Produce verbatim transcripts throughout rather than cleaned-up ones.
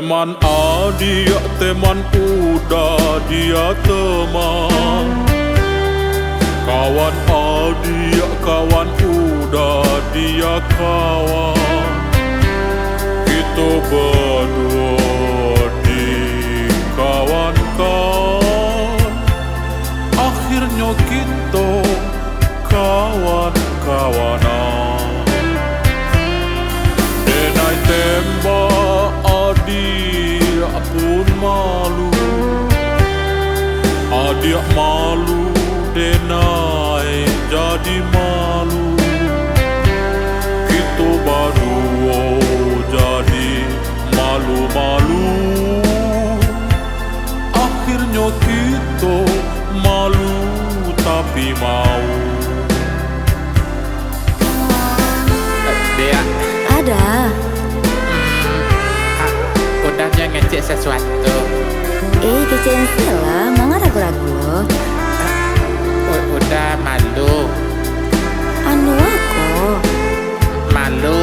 Teman adiak, teman uda dia teman. Kawan adiak, kawan uda dia kawan. Kito baduo dikawankan. Akhirnyo kito kawan-kawanan. Denai tembak adiak pun malu. Adiak malu, denai jadi malu. Kito baduo jadi malu-malu. Akhirnyo kito malu tapi mau. Diak. Ada. Hmm, ah, Uda nio ngecek sasuatu. Eh, kecek an se lah, manga ragu-ragu lo? U-, Uda malu. Anu a ko? Malu.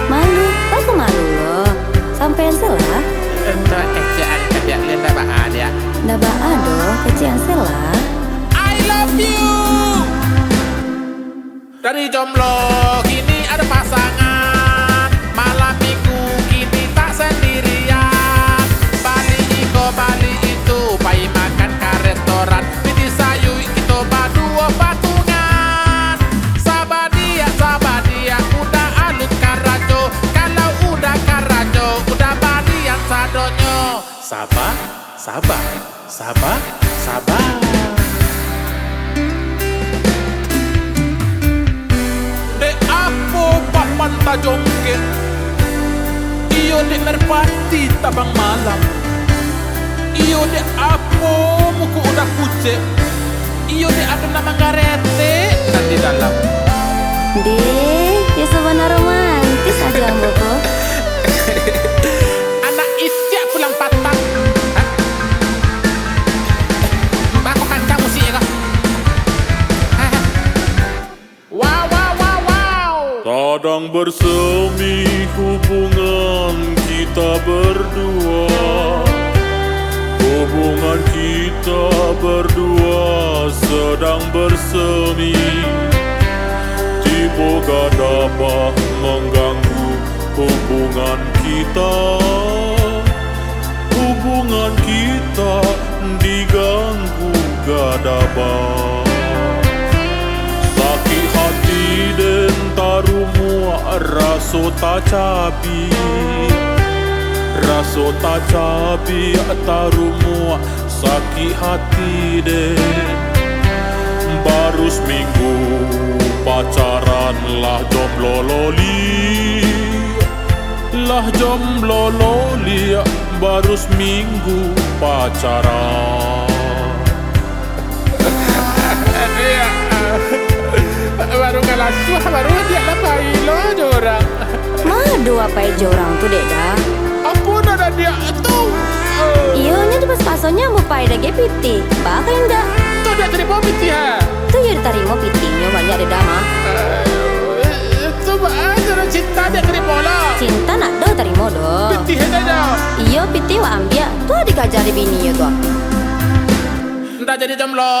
Malu? Baa kok malu lo? Sampaian se lah. Untuak kecek an ka diak, ndak baa, Diak. Ndak baa doh, kecek an se lah. I love you. Dari jomblo kini ado pasangan, malam minggu kini tak sendirian. Bali iko, bali itu, pai makan ka restoran. Pitih sayuik kito baduo patungan. Saba diak, saba diak, Uda alun karajo. Kalau Uda karajo, Uda balian sadonyo. Saba, saba, saba, saba. Dek apo papan tajongkek? Iyo dek merpati tabang malam. Iyo dek apo muko Uda kucek? Iyo dek ado nan manggaretek nan di dalam. Deh, yo sabana romantis ajo ambo ko. Anak itiak pulang patang. Hah? Baa kok kancang musiknyo ko? Hah? Wow, wow, wow, wow. Sadang bersemi hubungan kita berdua. Hubungan kita berdua sedang bersemi. Tibo gadabah mengganggu hubungan kita. Hubungan kita diganggu gadabah. Sakik hati den tarumuak raso tacabik. Raso tacabik tarumuak sakik hati den. Baru seminggu pacaran lah jomblo loli. Lah jomblo loli, baru seminggu pacaran. Aduh, ya. Baru kalasuah, baru diak lah pai lo jo urang. Ma ado apai jo urang tu, Dek Da? Apo nan ado diak tu? Iyo, nyo tu pas-pasonyo ambo pai dagai pitih. Baa ka indak? Tu diak tarimo pitih, ha? Tu iyo ditarimo pitihnyo, banyak Dek Da mah. Aduh, tu baa caro cinta diak tarimo lo? Cinta ndak do tarimo do. Pitih ado do? Iyo, pitih wak ambiak. Tu dikaja dek bini yo tu. Ndak jadi jomblo.